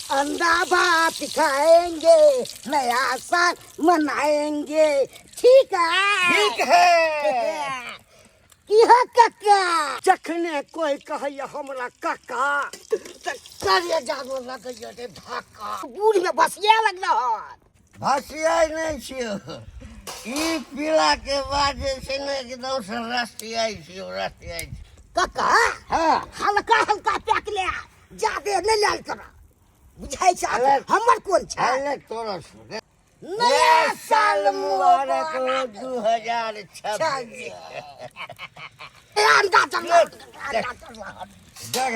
अंडा भात खाएंगे, नया साल मनाएंगे। ठीक है। ठीक है। की हो काका? जखने कोई कहैया हमरा काका तऽ करे जागो लगैया रे धक्का। बूढ़ में बसिया लग रहल। भसियाइ नहि छियौ, ई पीला के बाद जे छै ने एकदम से रसियाइ छियौ, रसियाइ छियौ। काका। हाँ। हल्का हल्का पैक ले, जादे नहि लाल कर, बुझाइ छै? अरे, हमर कोन छै? अरे तोरा सुने नया साल मुबारक हो 2026। अंडा चल, अंडा चल। देख।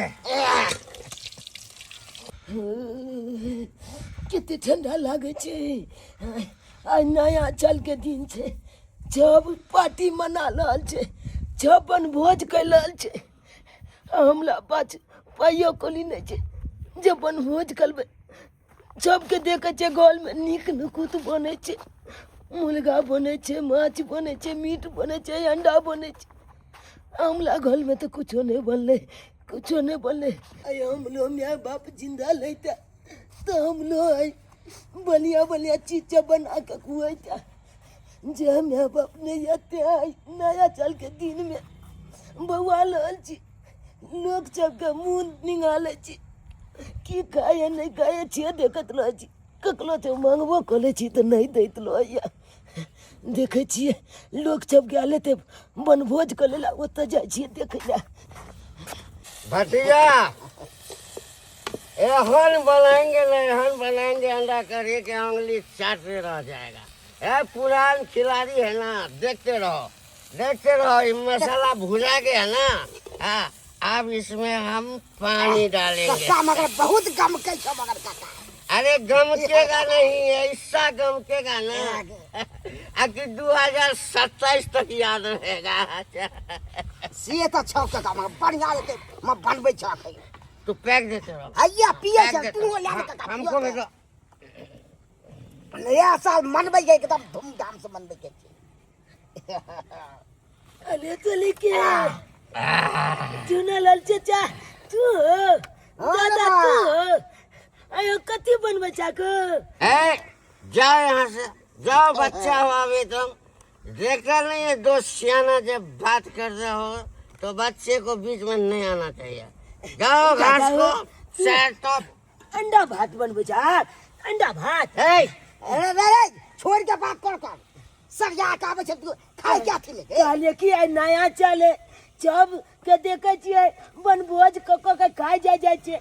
कते ठंडा लागै छै। आइ नया साल के दिन छै, सब पार्टी मना रहल छै, सब बनभोज कर रहल छै। आ हमरा पास पाइयो कौड़ी नहि छै जे बनभोज करबै। सबके देखै छियै घरमे नीक नुकुत बनै छै, मुर्गा बनै छै, माछ बनै छै, मीट बनै छै, अंडा बनै छै। हमरा घरमे तऽ कुछो नहि बनलै, कुछो नहि बनलै। आइ हमरो माय बाप जिन्दा रहितै तऽ हमरो आइ बढ़िआँ बढ़िआँ चीज सब बना कऽ खुअइतै। जे माय बाप नहि एतै, आइ नया सालके दिनमे बौआ रहल छी, लोक सबके मुँह निङ्गालै छी, की खाइए नहि खाइए से देखैत रहै छी। ककरो से मांगबो करै छी तऽ नहि दैत रहैए। देखै छियै लोक सब गेल हेतै बनभोज करै लए, ओतऽ जाइ छियै देखै लए। भतीजा, एहन बनाएंगे ना, एहन बनाएंगे अंडा करी के उंगली चाटते रह जाएगा। ए पुरान खिलाड़ी है ना, देखते रहो, देखते रहो। ये मसाला भुना गया ना, हाँ, अब इसमें हम पानी डालेंगे। काका, मगर बहुत गमकै छौ मगर काका। अरे गमकेगा नहीं, ऐसा गमकेगा ना कि 2027 तक याद रहेगा। से तऽ छौ काका, मगर बढ़िआँ हेतै, म बनबै छौ अखन। तू पैक देते रहो। हैया पियै पैक छै। देते तू रहो। लए ले। हाँ, काका, हमको भी दो। नया साल मनबै के एकदम धूमधाम से मनबै के छै। अरे चली के चुना लाल चाचा, तू हो? दादा, तू हो? अयो, कथी बनबै चाको? ए, जाओ यहाँ से, जाओ। बच्चा हो अभी तुम, देखता नहीं है? दो सियाना जब बात कर रहे हो तो बच्चे को बीच में नहीं आना चाहिए। जाओ घास को सैर तो। अंडा भात बनबै छ, अंडा भात। ए, अरे रे रे, छोड़ के बात कर कर सरिया के आबै छै, तू खाय के अथी ले। कहलिए कि आइ नया चले सब के देखे छियै बनभोज कऽ कऽ के खाइ जाइ जाइ छै।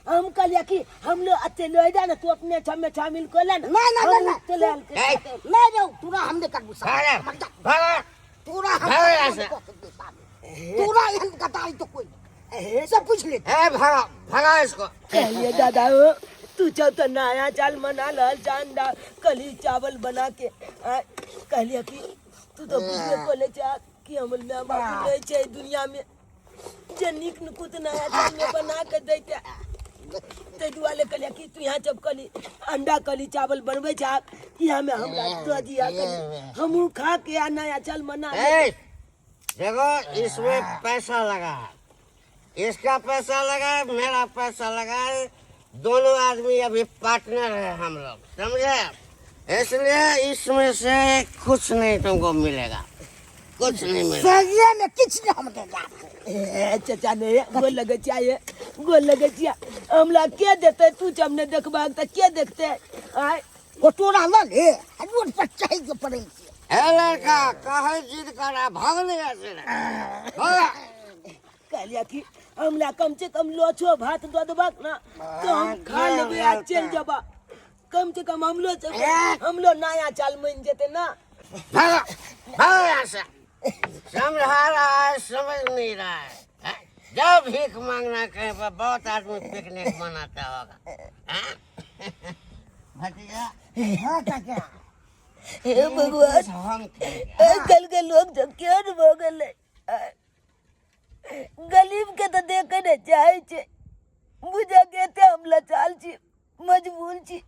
हम कहलिए कि हम लोग अते लोइदा ने, तू अपने सब में शामिल कर ले ना। नहीं, नहीं, हम नहीं, उठते लाल के। ए, नहीं रे, तोरा हम नहीं करबू सब। भागे, मर जा। भागे। तोरा हम भागे यहाँ से। तोरा एहन गद्दारी तो कोई नहीं, सब पूछ ले। ए, भगा भगा इसको। कहलिए दादा हो, तू चल तो नया चाल मना लल छ अंडा कली चावल बना के। कहलिए कि तू तो बुझबे कले छ कि हमर माय बाप नहीं छै दुनिया में जे नीक नुकुत नया चाल में बना के दैते। ताहि दुआरे कहलिए कि तू यहाँ जब कली अंडा कली चावल बनबै छ, यहाँ में हमरा दऽ दिया कली, हमहूँ खा के आ नया चाल मना लेबै। ए, देखो, इसमें पैसा लगा है, इसका पैसा लगा है, मेरा पैसा लगा है, दोनों आदमी अभी पार्टनर है हम लोग, समझे? इसलिए इसमें से कुछ नहीं तुमको मिलेगा, कुछ नहीं मिलेगा। सरिये में किछु नहीं हम देगा। ए चाचा ने गोल लगे छियै, गोल लगे छियै। हमरा के देतै? तू जब ने देखबाक तऽ के देखतै आय? ओ तोरा लऽ ले आ रोड पर चढ़ि के पड़ै छै। ए लड़का, काहे जिद करा? भाग नहीं ऐसे भाग। कहलियै कि हमरा कम से कम लोछो भात दऽ देबक ना तऽ हम खा लेबै आ चलि जेबा। कम से कम हमलो सब हमलो नया चाल मानि जेतै ना। भागो भागो यहाँ से। समझा रहा है, समझ नहीं रहा है, हैं? जाओ भीख मांगना कहीं पर, बहुत आदमी पिकनिक मनाता होगा, हैं? भतीजा। हाँ काका। हे भगवान, हम खाएंगे। आइ काल्हि के लोग सब केहन भऽ गेलै? गरीब के तऽ देखै नहि चाहै छै। बुझा के एते हम लाचार छी, मजबूर छी,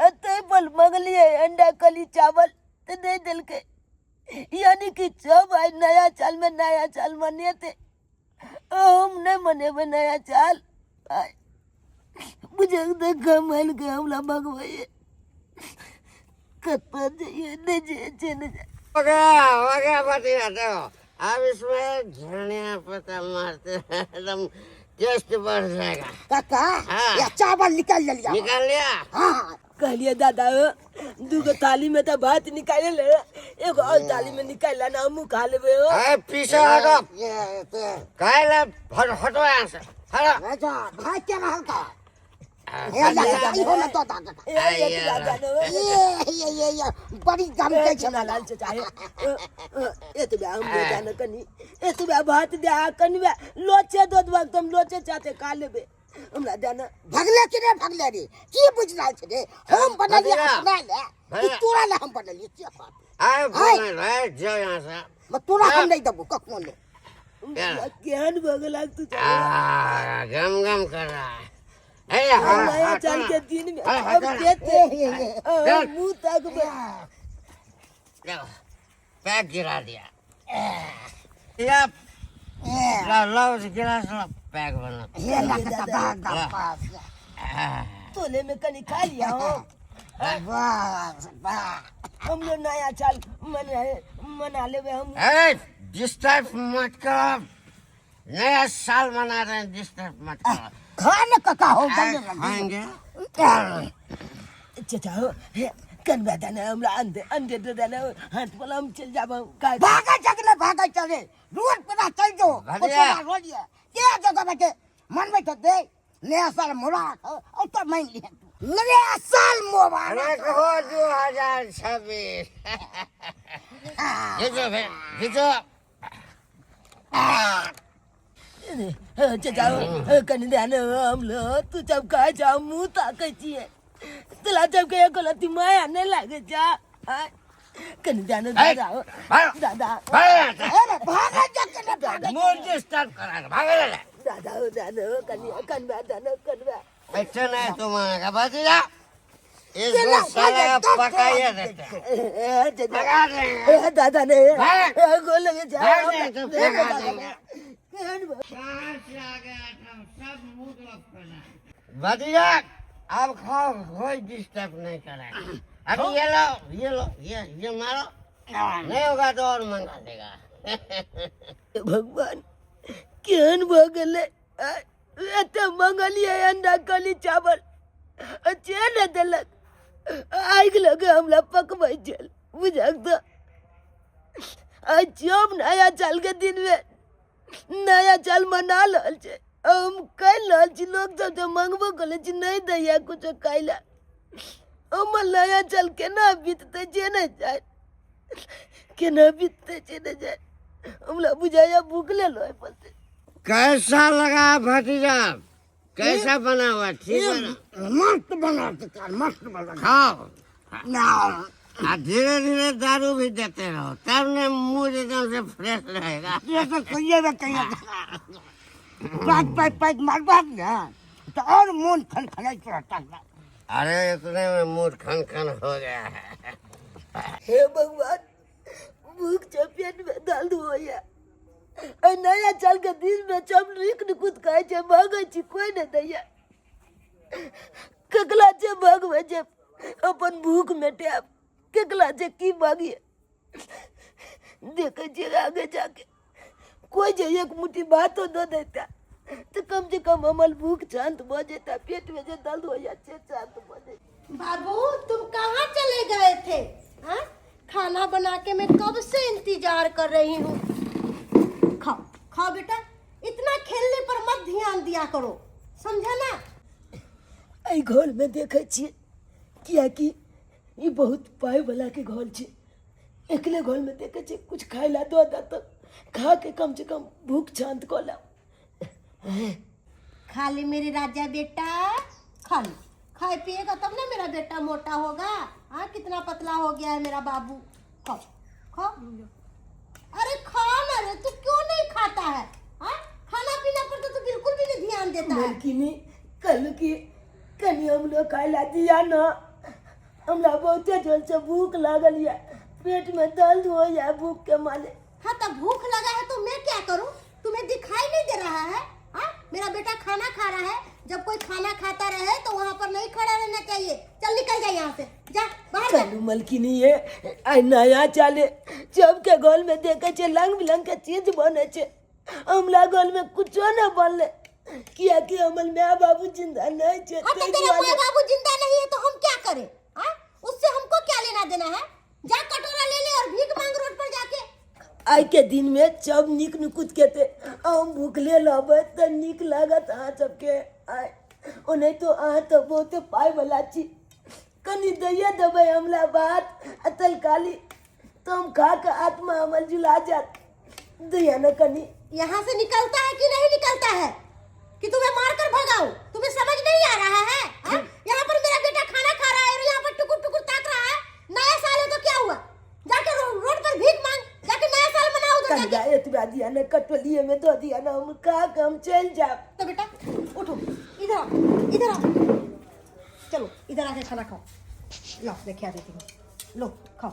आ ताहि पर मंगलियै अंडा कली चावल तऽ नहि देलकै। यानी कि सब आइ नया साल में नया साल मनेतै, आ हम नहि मनेबै नया साल। आइ बुझे बुझक तऽ कमाइल के हमरा भगबैये कतऽ जइए नहि जइए चलि जाय। हो गया भतीजा। देखो, अब इसमें धनिया पत्ता मारते हैं, एकदम टेस्ट बढ़ जाएगा। काका। हाँ। या चावल निकाल लिया। निकाल लिया। हाँ। कहलिए दादा हो, दूगो थाली में तऽ भात निकालि ले, एगो और थाली में निकालि ला ना, हमहूँ खा लेबै हो। अरे पीछे हटो। ये ते काहे हट, हटो यहाँ से, हटो। अच्छा भाई, के रहल का हे ला ई हो ना तो दा काका। ए, एतबा जानो हो। ये ये ये ये बड़ी गम के छै। लाल चाचा हे, एतबा हम दे जानो कनी एतबा भात दे आ कनिबा लोचे दो देबा तऽ हम लोचे चाते खा लेबै, हमरा जाना। भगले कि नहीं भगले रे? की बुझ रहल छै रे? हम बनलिए भगला। अपना ले भगला। ई तोरा ले हम बनलिए के बात? अरे बोले रे, जाओ यहाँ से। म तोरा हम नहीं देबो कखनो ने। केहन भऽ गेल तू? आ, गम गम कर रहा है। ए, हाँ, नया हटो साल ना। के दिन में अरे, अब हटो ना। देते ये ये मुंह तक देखो, पैक गिरा दिया या ला लो, गिलास लो, पैक बना। ये ला काका दा पास। तोले में कनी खा लिया हो। वाह वाह। हम लोग नया साल मना मना लेबै हम। ए, डिस्टर्ब मत करो, नया साल मना रहे हैं, डिस्टर्ब मत करो। खा न काका हो। ए, खाएंगे। चाचा हो, हे, कनबा दाना हमरा अंडे अंडे दे देना, हाथ वाला हम चल जाब का। भागा जगले, भागा चले रोड पे ना चल जो। भैया। रोड ये के जगह बैठे मन में तो दे नया साल मुबारक हो और तो मान लिया तू नया साल अरे मुबारक। कहो 2026। खींचो भाई, खींचो। चाचा हो, कनी दाना हम लोग तू जब कहे जा मुंह ताकै छियै तोला जब के एको लत्ती माया नहीं लागे जा आय, कनी दाना दादा हो। भागो। दादा। भागो यहाँ से। अरे भागा जगले भागा। मूड डिस्टर्ब करा, भागो ले। दादा हो, दादा हो, कनी कनबा दाना कनबा। अच्छा नहीं तुम्हारा भतीजा, इसको साला पकाइए देते हैं। ए, चाचा। पका देंगे। ए, दादा ने भाग। ए, गोल लगे जा। भाग नहीं तो पका देंगे। केहन कहाँ से आ गया था? सब मूड ऑफ करना। भतीजा, अब खाओ, कोई डिस्टर्ब नहीं करेगा। अभी ये लो, ये लो, ये मारो, नहीं होगा तो और मंगा देगा। भगवान, केहन भऽ गेलै? आ, एते मंगलियै अंडा कली चावल आ से नहि देलक, आगि लगे हमरा पकबै छल बुझक तऽ। आइ जब नया साल के दिनमे नया साल मना रहल छै, हम कहि रहल छी, लोक सब जे मंगबो करै छी नहि दैया कुछो खाइ लए। हमर नया साल केना बीततै जे नहि जाय, केना बीततै से नहि जाय। हमरा बुझाइया भूखले रहे पड़तै। कैसा लगा भतीजा? कैसा बना हुआ? ठीक बना? मस्त बना काका, मस्त बना। खाओ। ना। आ धीरे धीरे दारू भी देते रहो, तब ने मूड एकदम से फ्रेश रहेगा। ये तो कहिए ना कहिए, पैक पैक पैक मारबा ना तो और मन खनखनाइत रहता है। अरे, इतने में मूड खन खन हो गया है। हे भगवान, भूख छै पेट में दर्द होइया। एहि नया साल के दिन में सब नीक निकुत खाइ छै, मांगै छी कोई नहि दैया। केकरा छै मांगबै जे अपन भूख मेटायब? केकरा छै की मांगिए? देखै छियै आगे जाके कोई जे एक मुट्ठी भातो दऽ देता तऽ कम से कम हमर भूख शांत भऽ जेता, पेट में जे दर्द होइया से शांत भऽ जेता। बाबू, तुम कहाँ चले गए थे? हाँ, खाना बना के मैं कब से इंतजार कर रही हूँ। खाओ, खाओ बेटा। इतना खेलने पर मत ध्यान दिया करो, समझा ना? एहि घरमे देखै छियै, किएकि ई बहुत पाइवलाके घर छै। एकले घरमे देखै छियै, कुछ खाइ लए दऽ दे तऽ खा के कम से कम भूख शांत कऽ लेब। खा ले मेरे राजा बेटा, खा ले। खाए पिएगा तब ना मेरा बेटा मोटा होगा। हाँ, कितना पतला हो गया है मेरा बाबू। खाओ, खाओ। अरे खा ना रे, तू क्यों नहीं खाता है? हाँ, खाना पीना पर तो तू बिल्कुल भी नहीं ध्यान देता है। मलकिनी, कहलू कि कनि हमरो खाइ लए दिया न, हमरा बहुते जोरसँ भूख लागल यऽ, पेटमे दर्द होइया भूख के मारे। हाँ, तब भूख लगा है तो मैं क्या करूं? तुम्हें दिखाई नहीं दे रहा है? हाँ, मेरा बेटा खाना खा रहा है, जब कोई खाना खाता रहे तो वहाँ पर नहीं खड़ा रहना चाहिए। चल निकल जा यहाँ से, जा बाहर जा। चलू मलकिनी ये आइ नया चाले सबके घर में देखे छे रंग बिरंग के चीज बने छे, हमला घर में कुछो न बनले, कियाकि हमर my बाबू जिंदा नहीं छे। हाँ तो ताहि तेरे दुआरे माँ बाबू जिंदा नहीं है तो हम क्या करें? हाँ, उससे हमको क्या लेना देना है? जा कटोरा ले ले और भीख मांग रोड पर जाके। आइ के दिन में सब नीक नुकुत के थे, हम भूखले रहबै तऽ नीक लागत अहाँ सबके। आइ ओनाहितो अहाँ तऽ बहुते पाइ वाला छी, कनि दैये देबै हमरा भात आ तरकारी तऽ हम खा कऽ आत्मा हमर जुला जायत। दैया ने कनि। यहाँ से निकलता है कि नहीं निकलता है कि तुम्हें मार कर भगाऊं? तुम्हें समझ नहीं आ रहा है? हाँ? यहाँ पर मेरा बेटा खाना खा रहा है और यहाँ पर टुकुर टुकुर ताक रहा है। नया साल है तो क्या हुआ? जाके रोड पर भीख मांग, जाके नया साल मनाओ उधर कनि जाके। एतबा दिया ने, कटोलिए में दऽ दिया ने, हम खा कऽ हम चलि जायब। तो बेटा उठो, इधर आओ, इधर आओ, चलो इधर आके खाना खाओ। लो मैं खिला देती हूँ, लो खाओ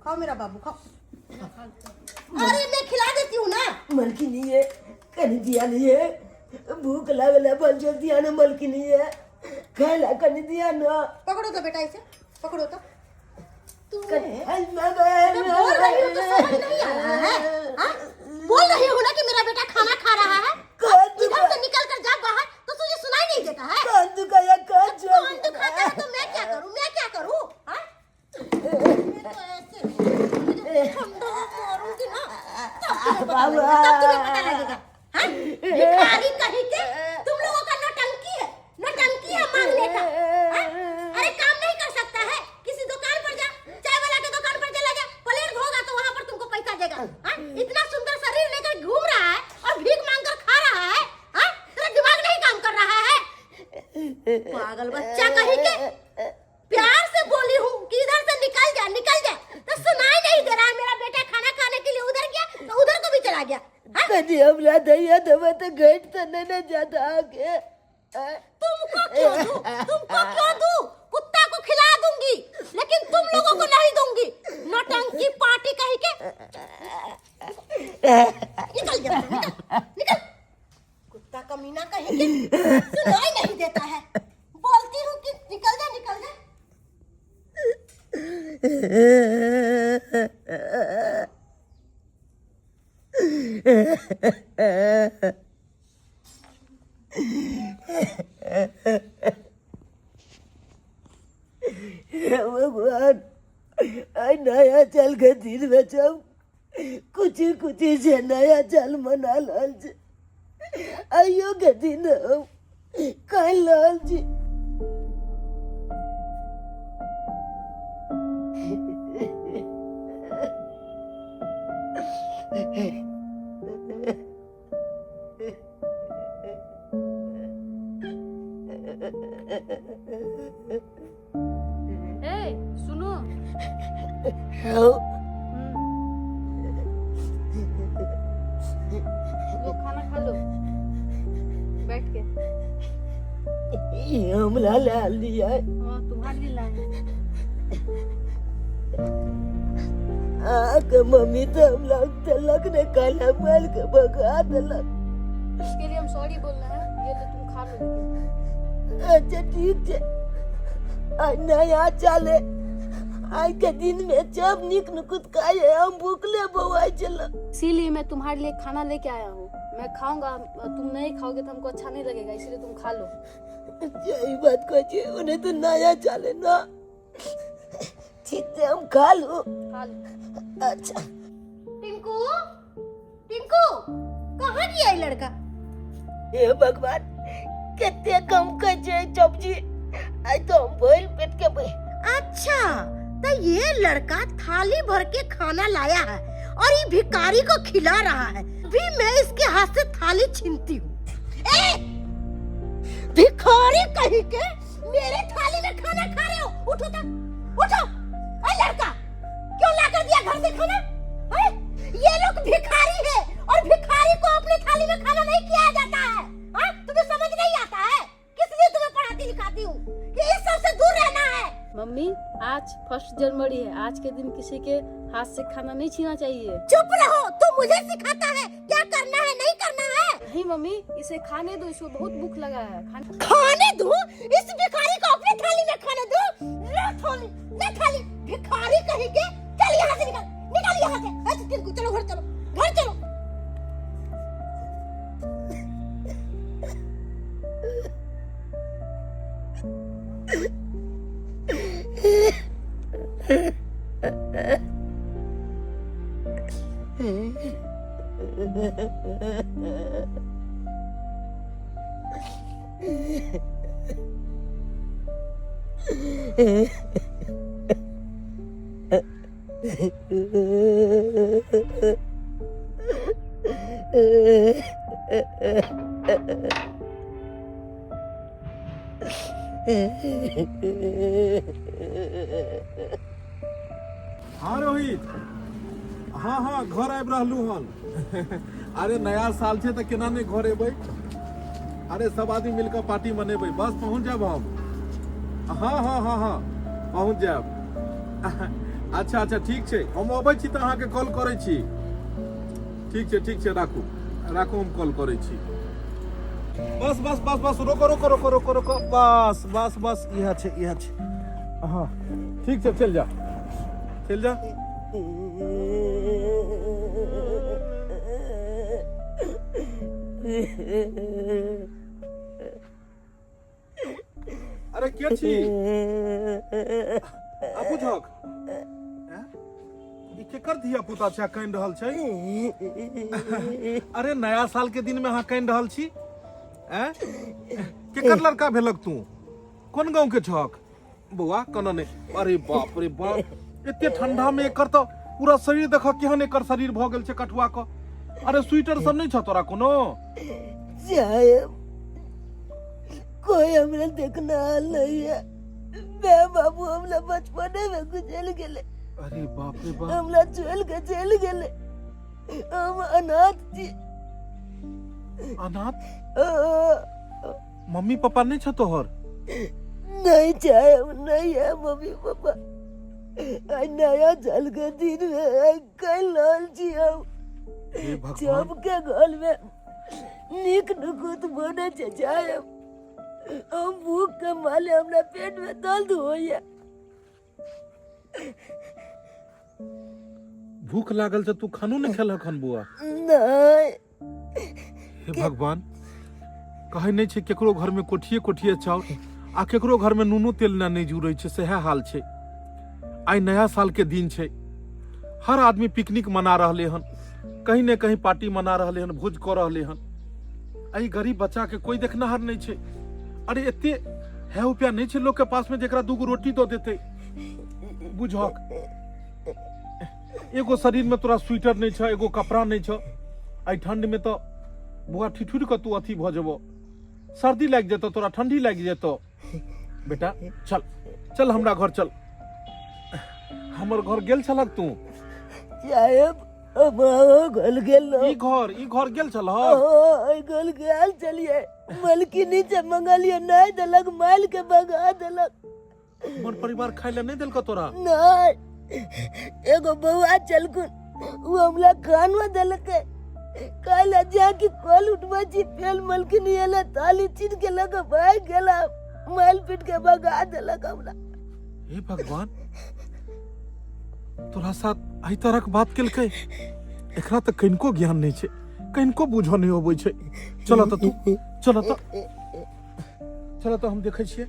खाओ मेरा बाबू खाओ। अरे मैं खिला देती हूँ ना। मलकिनी ये कनि दिया नहीं है, भूख लागल है, बल जोर दिया ने मलकिनी ये, खाय ला कनि दिया ना। पकड़ो तो बेटा इसे, पकड़ो तो। कनि तुम्हें मैं बोल रही हूँ तो समझ नहीं आ रहा है? हाँ? बोल रही हूँ ना कि मेरा बेटा खाना खा रहा है, कौन इधर से निकल कर जा बाहर तो तुझे सुनाई नहीं देता है? कौन दुखाया, कौन जोर कौन दुखाता है तो मैं क्या करूँ, मैं क्या करूँ? हाँ? मैं तो ऐसे तुझे ठंडा मारूंगी ना, तब तुम्हें पता लगेगा, तब तुम्हें पता लगेगा। हाँ? भिखारी कहीं के, तुम लोगों का नौटंकी है, नौटंकी है मांगने का। हाँ? अरे काम नहीं कर सकता है, किसी दुकान पर जा, चाय वाला के दुकान पर चला जा, प्लेट धोगा तो वहाँ पर तुमको पैसा देगा। हाँ? इतना सुंदर शरीर लेकर घूम रहा है और भीख मांग कर खा रहा है। हाँ? तेरा दिमाग नहीं काम कर रहा है? पागल बच्चा कहीं के। प्यार से बोली हूँ कि इधर से निकल जा, निकल जा, तो सुनाई नहीं दे रहा है। मेरा बेटा खाना खाने के लिए उधर गया तो उधर को भी चला गया। हाँ? कनि हमरा दैया देबै तऽ घटि तऽ नहि ने जायत अहाँके। तुमको क्यों दूं? तुमको क्यों दूं? कुत्ता को खिला दूंगी लेकिन तुम लोगों को नहीं दूंगी। नौटंकी पार्टी कहीं के। निकल जा, निकल निकल, कुत्ता कमीना कहीं के, सुनाई नहीं देता है। बोलती हूँ कि निकल जा, निकल जा। हे भगवान, आइ नया साल के दिन में सब खुशी खुशी से नया साल मना रहल छै, आइयो के दिन हम कानि रहल छी। ए सुनो। हौ। लो खाना खा लो बैठ के। ई हमरा लए लियै। हाँ तुम्हारे लिए लाए हैं। अहाँके मम्मी तऽ हमरा देलक ने, काल्हि मारि के भगा देलक। इसके लिए हम सॉरी बोल रहे हैं, ये लो तुम खा लो लेकिन। अच्छा ठीक छै, आइ नया चाले, आइ के दिन में सब नीक नुकुत खाइ है, हम भूखले बौआइ छलहुँ। इसीलिए मैं तुम्हारे लिए खाना लेके आया हूँ, मैं खाऊंगा, तुम नहीं खाओगे तो हमको अच्छा नहीं लगेगा, इसीलिए तुम खा लो। अच्छा ई बात कहै छियै, ओने तऽ नया चाले ना, ठीक छै हम खा लू। खा लो। अच्छा। टिंकू, टिंकू कहाँ गया ये लड़का? हे भगवान, कते कम कहै छै सब्जी, आइ तो हम भरि पेट के अच्छा तो ये लड़का थाली भर के खाना लाया है और ये भिखारी को खिला रहा है। भी मैं इसके हाथ से थाली छीनती हूँ। ए! भिखारी कहीं के मेरे थाली में खाना खा रहे हो। उठो तो, उठो। ए लड़का, क्यों ला कर दिया घर से खाना? हैं? ये लोग भिखारी है और भिखारी को अपने थाली में खाना नहीं खिलाया जाता है। हाँ? तुम्हें समझ नहीं आता है? किस लिए तुम्हें पढ़ाती लिखाती हूँ कि इस सब से दूर रहना है। मम्मी आज 1 जनवरी है, आज के दिन किसी के हाथ से खाना नहीं छीना चाहिए। चुप रहो, तू मुझे सिखाता है क्या करना है नहीं करना है। नहीं मम्मी, इसे खाने दो, इसको बहुत भूख लगा है। खाने खाने दो इस भिखारी को, अपनी थाली में खाने दो। ले थाली, ले थाली, भिखारी कहीं के। चल यहाँ से निकल, निकल यहाँ से। अच्छा टिंकू चलो घर चलो, घर चलो। हाँ रोहित, हाँ हाँ घर आबि रहलू हन। अरे नया साल छै तऽ केना नहि घर एबै। अरे सब आदमी मिलकर पार्टी मनेबै, बस पहुँच जायब हम। हाँ हाँ हाँ हाँ पहुँच जायब। अच्छा अच्छा ठीक छै, हम अबै छी तऽ अहाँके कॉल करै छी। ठीक छै ठीक छै, राखू राखू, हम कॉल करै छी। बस बस बस बस, रोको रोको रोको रोको रोको, बस बस बस, इएह छै इएह छै। हाँ ठीक छै, चलि जा चलि जा। अरे के छी आ बुझक हैं? ई केकर धिया पुता छै आ कानि रहल छै? अरे नया साल के दिन में अहाँ कानि रहल छी? हैं? केकर लड़का भेलक तू? कोन गांव के छक बौआ? कोना नहि। अरे बाप रे बाप, एते ठंडा में एकर तऽ पूरा शरीर देख केहन एकर शरीर भऽ गेल छै कठुआ के। अरे स्वेटर सब नहि छ तोरा कोनो? साहेब कोई हमरा देखना नहीं है। मैं बाबू हमरा बचपने में गुजर गेले। अरे बाप रे बाप, हमरा छोड़ के चल गेले। हम अनाथ छी। अनाथ? मम्मी पापा नहीं छ तोहर? नहीं चाहे नहीं है मम्मी पापा। आई नया साल के दिन में आई कल लाल छी हम। हे भगवान, सबके घर में नीक नुकुत बने छै साहेब। हम भूख के मारे हमरा पेट में दर्द होइया। भूख लागल छ, तू खानो नहीं खेलक हन बुआ? नहीं। हे भगवान, कहै नहि छै केकरो घर में कोठिए कोठिए चाउर आ केकरो घर में नूनो तेल ना नहि जुड़ै छै, सएह हाल छै। आइ नया साल के दिन छै, हर आदमी पिकनिक मना रहले हन, कहीं ने कहीं पार्टी मना रहले हन, भोज कऽ रहले हन। एहि गरीब बच्चा के कोई देखनाहार नहि छै। अरे एते है रुपया नहि छै लोग के पास में जेकरा दूगो रोटी दऽ देतै। बुझक एगो शरीर में तोरा स्वेटर नहि छ, एगो कपड़ा नहि छ। एहि ठंड में तऽ बुआ ठिठुर कऽ तू अथी भऽ जेबो, सर्दी लागि जेतौ तोरा, ठंडी लागि जेतौ। बेटा चल चल हमरा घर चल। हमर घर गेल छलक तू? साहेब हम अहाँ घर गेल ई घर, ई घर गेल छलहक? हाँ, घर गेल छलियै। मलकिनी से मंगलियै नहीं देलक, माइल के भगा देलक। हमर परिवार खाय लए नहि देलकौ तोरा? नहीं, एगो बौआ चलकुन वो हमरा खानो देलकै। काल्हि जाके कल उठबै छी फेर मलकिनी एलै थाली छीन के लऽ कऽ भागि गेला, माइल पीट के भगा देलक हमरा। हे भगवान, तोरा साथ एहि तरहक बात केलकै? एकरा तऽ कनिको ज्ञान नहि छै, कनिको बुझऽ नहि अबै छै। चल तऽ तू चल तऽ, चल तऽ हम देखै छियै।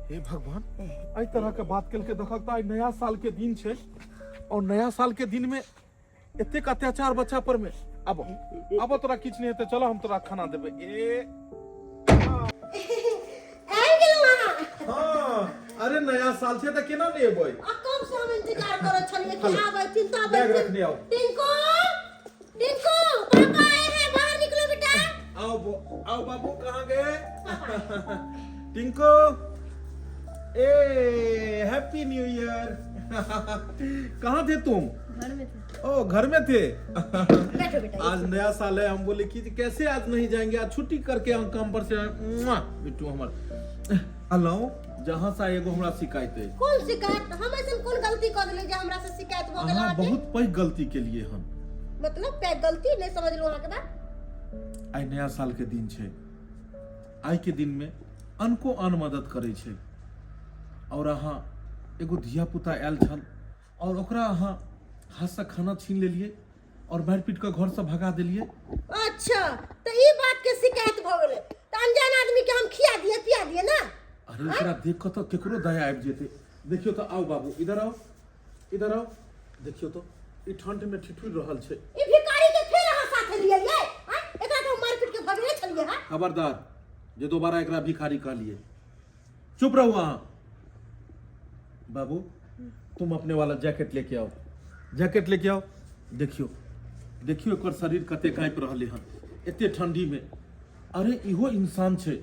हे भगवान, एहि तरहके बात केलकै। देखक तऽ आइ नया साल के दिन छै और नया साल के दिन में एतेक अत्याचार बच्चा पर में। आब आब तोरा किछु नहि हेतै, चल हम तोरा खाना देबै। ए आबि गेलहुँ अहाँ? हाँ, अरे नया साल छै तऽ केना नहि एबै? आ कब से हम इंतजार करऽ छलियै कि हेलो। आबैथिन तऽ बैग आबैथिन। रखने आओ। टिंकू, टिंकू, पापा आए हैं, बाहर निकलो बेटा। आओ आओ बाबू, कहाँ गए? टिंकू, ए हैप्पी न्यू ईयर। कहाँ थे तुम? घर में थे। ओ घर में थे। बैठो बेटा। आज नया साल है, हम बोले कि कैसे आज नहीं जाएंगे, आज छुट्टी करके हम काम पर से आए। मुआ, बिट्टू हमर हेलो, जहाँ सा एगो हमरा शिकायत है। कोन शिकायत? हम ऐसन कोन गलती कर देली जे हमरा से शिकायत भऽ गेल अहाँ अहाँके? बहुत पैघ गलती के लिए हम। मतलब पैघ गलती नहीं समझलहुँ अहाँके बात। आइ नया साल के दिन छै। आइ के दिन में अनको आन मदद करै छै और अहाँ एगो धिया पुता आयल छल और ओकरा अहाँ हाथ से खाना छीन लेलिए और मारि पीट कऽ घर से भगा देलिए। अच्छा तो ई बात के शिकायत भ गेलै त अनजान आदमी के हम खिया दिए पिया दिए ना। अरे ओकरा देख कऽ तऽ केकरो दया आबि जेतै। देखियौ तऽ, आउ बाबू इधर आउ, इधर आउ। देखियौ तऽ ई ठंड में ठिठुर रहल छै। ई भिखारी के फेर अहाँ साथे लिए लिए आँ? एकरा तो मार पीट के भगने छलिए हां। खबरदार जे दोबारा एकरा भिखारी कहलिए। चुप रहू अहाँ। बाबू तुम अपने वाला जैकेट लेके आओ, जैकेट लेके आओ। देखियो देखियो एकर शरीर कते काँपि रहलै हन एते ठंडी में। अरे इहो इंसान छै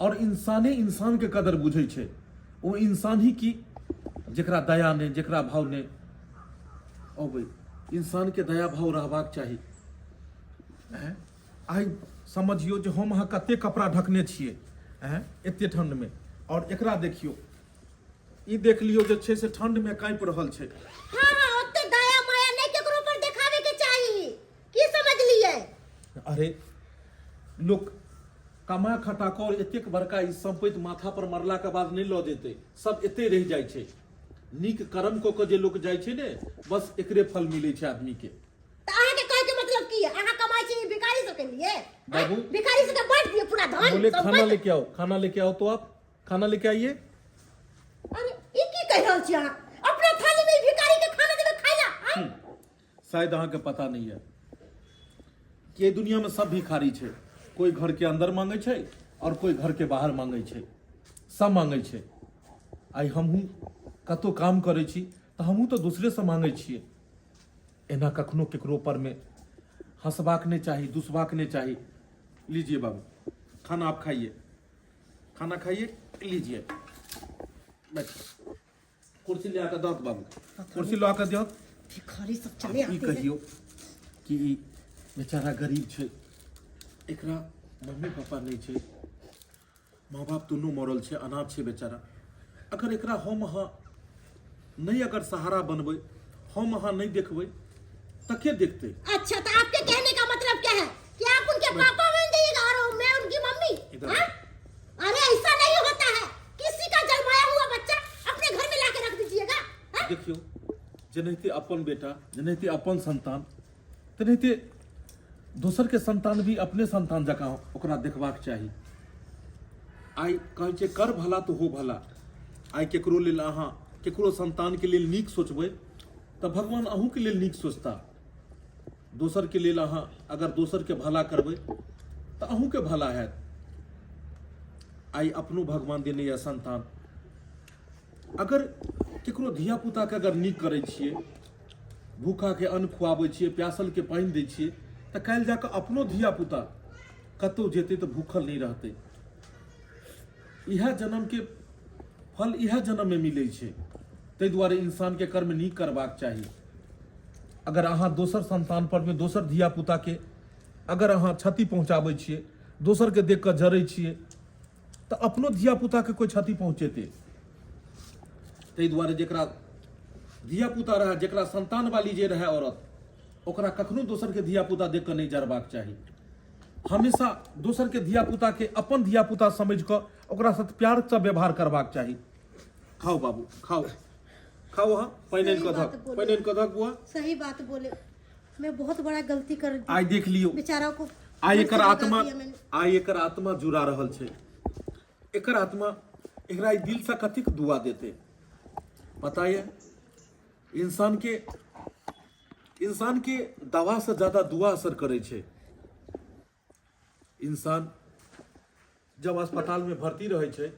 और इंसाने इंसान के कदर बुझै छै। ओ इंसान ही की जेकरा दया नहि, जेकरा भाव नहि अबै। इंसान के दया भाव रहबाक चाही। हैं आइ समझियो जे हम अहाँ कते कपड़ा ढकने छियै हैं एते ठंड में, और एकरा देखियो, ई देख लियो जे छै से ठंड में काँपि रहल छै। हाँ हाँ ओते दया माया नहीं केकरो पर देखावे के चाही, की समझलिए? अरे लोक कमा खटा कऽ और एतेक बड़का ई संपत्ति माथा पर मरला के बाद नहि लऽ जेतै, सब एते रहि जाइ छै। नीक कर्म कऽ कऽ जे लोक जाइ छै ने, बस एकरे फल मिलै छै आदमी के। तऽ अहाँ के कहै के मतलब की है? अहाँ कमाइ छी भिखारी सबके लिए? बाबू। भिखारी सबके बांट दिए पूरा धन बोले खाना संपत्ति। लेके आओ, खाना लेके आओ तो आप खाना लेके आइए। अरे ई की कहि रहल छी अहाँ? अपना थाली में ई भिखारी के खाना देबै खाइ ला? आँय? शायद अहाँ के पता नहीं है कि एहि दुनिया में सब भिखारी छै। कोई घर के अंदर मांगे छै और कोई घर के बाहर मांगे छै, सब मांगे छै। आइ हमहूँ कतहु काम करै छी तऽ हमहूँ तऽ दोसरे से मांगे छियै। एना कखनो केकरो पर में हंसबाक नहीं चाही, दुसबाक नहीं चाही। लीजिए बाबू खाना आप खाइए, खाना खाइए, लीजिए बैठिए। कुर्सी ले आकर दो बाबू, कुर्सी ला कर दो। भिखारी सब चले ई आते हैं। कहियो कि ई बेचारा गरीब छै, एकरा मम्मी पापा नहीं छै, माँ बाप दुनू मरल छै, अनाथ छै बेचारा। अगर एकरा हम अहाँ नहीं अगर सहारा बनबै, हम अहाँ नहीं देखबै तऽ के देखतै? अच्छा तो आपके कहने का मतलब क्या है कि आप उनके पापा बन जाइएगा और मैं उनकी मम्मी? इधर हाँ? अरे ऐसा नहीं होता है, किसी का जन्माया हुआ बच्चा अपने घर में लाके रख दीजिएगा। हाँ? देखियो जेनाहिते अपन बेटा, जेनाहिते अपन संतान, तेनाहिते दोसर के संतान भी अपने संतान जकाँ ओकरा देखबाक चाही। आइ कहै छै कर भला तो हो भला। आइ केकरो लेल अहाँ केकरो संतान के लेल नीक सोचबै तऽ भगवान अहूँ के लेल नीक सोचता। दोसर के लेल अहाँ अगर दोसर के भला करबै तऽ अहूँ के भला हैत। आइ अपनो भगवान देने यऽ संतान, अगर केकरो धिया पुता के अगर नीक करै छियै, भूखा के अन्न खुआबै छियै, प्यासल के पानि दै छियै, तऽ काल्हि जाकऽ अपनो धिया पुता कतहु जेतै तऽ भूखल नहि रहतै। इएह जन्म के फल इएह जन्म में मिलै छै। ताहि दुआरे इंसान के कर्म नीक करबाक चाही। अगर अहाँ दोसर संतान पर में दोसर धिया पुता के अगर अहाँ क्षति पहुँचाबै छियै, दोसर के देख कऽ जरै छियै, तऽ अपनो धिया पुता के कोई क्षति पहुँचेतै। ताहि दुआरे जेकरा धिया पुता रहै, जेकरा संतान वाली जे रहै औरत, ओकरा कखनो दोसर के धिया पुता देख कऽ नहि जरबाक चाही। हमेशा दोसर के धिया पुता के अपन धिया पुता समझ कऽ ओकरा साथ प्यार से व्यवहार करबाक चाही। खाओ बाबू, खाओ खाओ। हाँ पानि आनि कऽ सही बात धक, बोले। पानि आनि कऽ धक बुआ। सही बात बोले, मैं बहुत बड़ा गलती कर दी। आइ देख लियौ बेचारा को आइ घर एकर से भगा आत्मा, दिया मैंने। आइ एकर आत्मा जुड़ा रहल छै। एकर आत्मा एकरा ई दिल से कतेक दुआ देते पता ये? इंसान के दवा से ज्यादा दुआ असर करे छै। इंसान जब अस्पताल में भर्ती रहे छै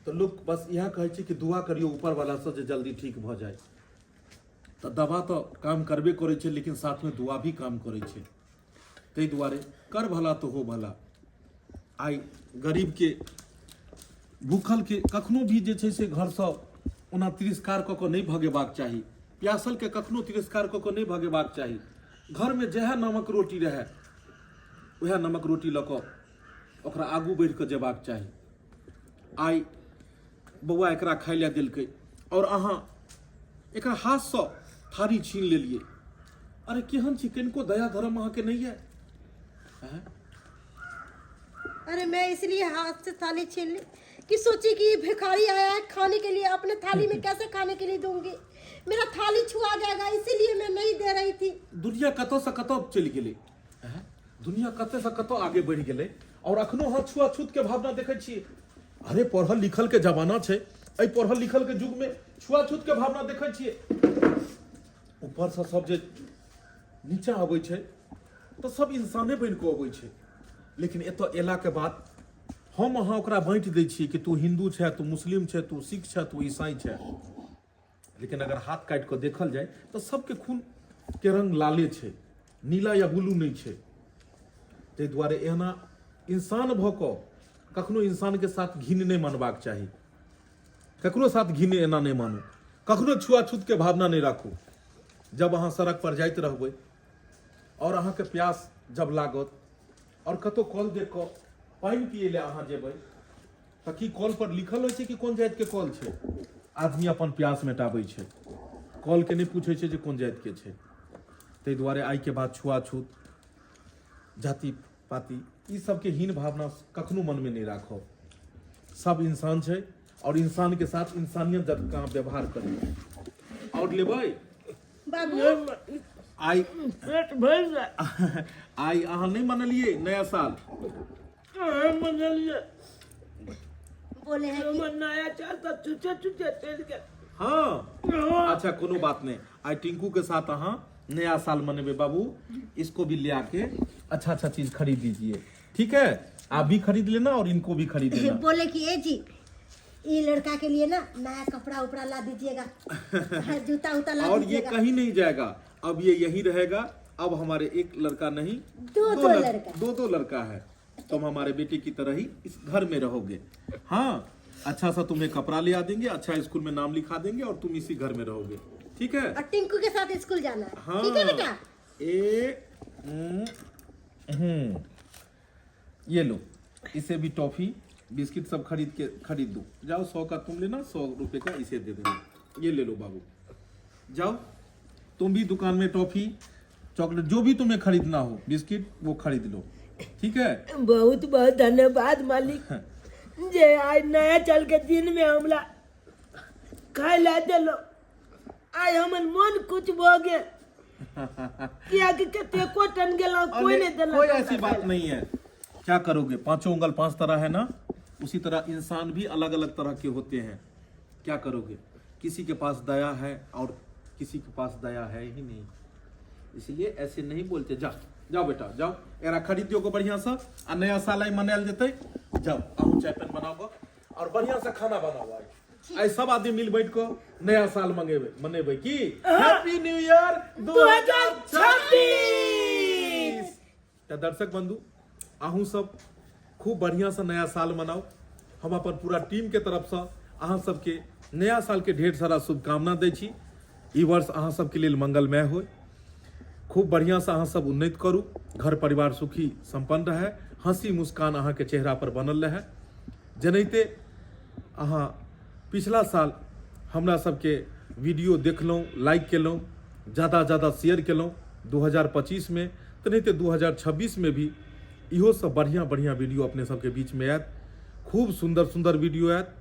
तऽ लोक बस इएह कहै छै कि दुआ करियौ ऊपर वाला से जे जल्दी ठीक भऽ जाय। तऽ दवा तऽ काम करबे करै छै, लेकिन साथ में दुआ भी काम करै छै। ताहि दुआरे कर भला तो हो भला। आइ गरीब के, भूखल के कखनो भी जे छै से घरसँ ओना तिरस्कार कऽ कऽ नहि भगेबाक चाही। प्यासल के कखनो तिरस्कार कऽ कऽ नहि भगेबाक चाही। घरमे जएह नमक रोटी रहए उएह नमक रोटी लऽ कऽ ओकरा आगू बढ़ि कऽ जेबाक चाही। आइ बौआ एकरा खाइ लए देलकै और अहाँ एकरा हाथसँ थारी छीन लेलियै। अरे केहन छी, कनिको दया धर्म अहाँके नहि यऽ? हैं? अरे मैं इसलिए हाथ से थाली छीन ली कि सोची कि ये भिखारी आया है खाने के लिए, अपने थाली में कैसे खाने के लिए दूंगी, मेरा थाली छुआ जाएगा, इसीलिए मैं नहीं दे रही थी। दुनिया कतौ से कतौ चलि गेलै, हैं? दुनिया कतऽ से कतऽ आगे बढ़ि गेलै और अखनो अहाँ छुआछूत के भावना देखै छियै। अरे पढ़ल लिखल के जमाना छै, एहि पढ़ल लिखल के युग में छुआछूत के भावना देखै छियै। ऊपर से सब जे नीचा अबै छै तऽ सब इंसाने बनि कऽ अबै छै, लेकिन एतऽ एला के बाद हम अहाँ ओकरा बाँटि दै छियै कि तू हिन्दू छै, तू मुस्लिम छै, तू सिख छै, तू ईसाई छै। लेकिन अगर हाथ काटि कऽ देखल जाय तऽ सबके खून के रंग लाले छै, नीला या ब्लू नहि छै। ताहि दुआरे एहना इंसान भऽ कऽ कखनो इंसानके साथ घिन नहि मानबाक चाही, ककरो साथ घिन एना नहि मानू, कखनो छुआछूतके भावना नहि राखू। जब अहाँ सड़क पर जाइत रहबै और अहाँके प्यास जब लागत और कतौ कल देख कऽ पानि पियै लए अहाँ जेबै तऽ की कल पर लिखल होइ छै कि कोन जातिके कल छै? आदमी अपन प्यास मेटाबै छै, कलके नहि पूछै छै जे कोन जातिके छै। ताहि दुआरे आइके बाद छुआछूत, जाति पाति, ई सबके हीन भावना कखनो मनमे नहि राखब। सब इंसान छै और इंसान के साथ इंसानियत जकाँ व्यवहार करू। और लेबै बाबू आइ पेट भरि जाय। आइ अहाँ नहि मनलियै नया साल? कहाँ मनलियै? बोले हैं कि हमर नया साल तऽ चुचे चुचे चलि गेल। हाँ अच्छा कोनो बात नहीं, आई टिंकू के साथ अहाँ नया साल मनेबे। बाबू इसको भी ले आके अच्छा अच्छा चीज खरीद दीजिए, ठीक है? आप भी खरीद लेना और इनको भी खरीद लेना। बोले कि ए जी ये लड़का के लिए ना नया कपड़ा उपड़ा ला दीजिएगा, हाँ, जूता उता ला और ये दीजिएगा। कहीं नहीं जाएगा, अब ये यही रहेगा। अब हमारे एक लड़का नहीं, दो दो लड़का। दो दो लड़का है, तुम हमारे बेटे की तरह ही इस घर में रहोगे। हाँ अच्छा सा तुम्हें कपड़ा ले आ देंगे, अच्छा स्कूल में नाम लिखा देंगे और तुम इसी घर में रहोगे, ठीक है? और टिंकू के साथ स्कूल जाना है। हाँ। ठीक है बेटा? ए हम्म ये लो, इसे भी टॉफी बिस्किट सब खरीद के खरीद दो। जाओ 100 का तुम लेना, 100 रुपए का इसे दे देना। ये ले लो बाबू, जाओ तुम भी दुकान में टॉफी चॉकलेट जो भी तुम्हें खरीदना हो बिस्किट वो खरीद लो, ठीक है? बहुत बहुत धन्यवाद मालिक जे आइ नया साल के दिन में हमरा खाय ला देलो। आइ हमर मन कुछ भऽ गेल, कियाकि कतेको टन गेलहुँ कोई नहीं देलक। कोई हमरा ऐसी खाय बात ला। नहीं है, क्या करोगे, पांचों उंगल पांच तरह है ना, उसी तरह इंसान भी अलग अलग तरह के होते हैं। क्या करोगे, किसी के पास दया है और किसी के पास दया है ही नहीं, इसलिए ऐसे नहीं बोलते। जा जाओ बेटा जाओ, एरा खरीदियो को बढ़िया सा आ नया साल आई मनायल जेतै। जाओ अहूँ चाय पान बनाओ और बढ़िया से खाना बनाओ। आई आई सब आदमी मिल बैठ को नया साल मंगेबे मनेबे की हैप्पी न्यू ईयर 2026। तऽ दर्शक बंधु अहूँ सब खूब बढ़िया से नया साल मनाओ। हम अपन पूरा टीम के तरफ से अहाँ सबके नया साल के ढेर सारा शुभकामना दै छी। ई वर्ष अहाँ सबके लेल मंगलमय होय, खूब बढ़िया से अहाँ सब उन्नति करू, घर परिवार सुखी संपन्न रहे, हंसी मुस्कान अहाँ के चेहरा पर बनल रहे। जेनाहिते अहाँ पिछला साल हमरा सबके वीडियो देखलहुँ, लाइक केलहुँ, ज़्यादा ज़्यादा शेयर केलहुँ 2025 में, तेनाहिते 2026 में भी इहो सब बढ़िया बढ़िया वीडियो अपने सबके बीच में आयत, खूब सुंदर सुंदर वीडियो आयत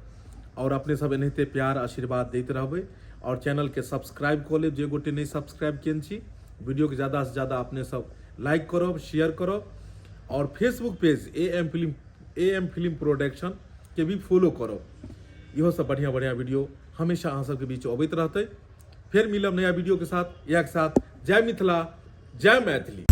और अपने सब एनाहिते प्यार आशीर्वाद दैत रहबै। और चैनल के सब्सक्राइब कऽ लेब जे गोटे नहि सब्सक्राइब केने छी, वीडियो के ज़्यादा से ज़्यादा अपने सब लाइक करब, शेयर करब और Facebook page A M film production के भी फॉलो करब। इहो सब बढ़िया बढ़िया वीडियो हमेशा अहाँ सबके बीच अबैत रहतै। फेर मिलब नया वीडियो के साथ, इएह के साथ जय मिथिला जय मैथिली।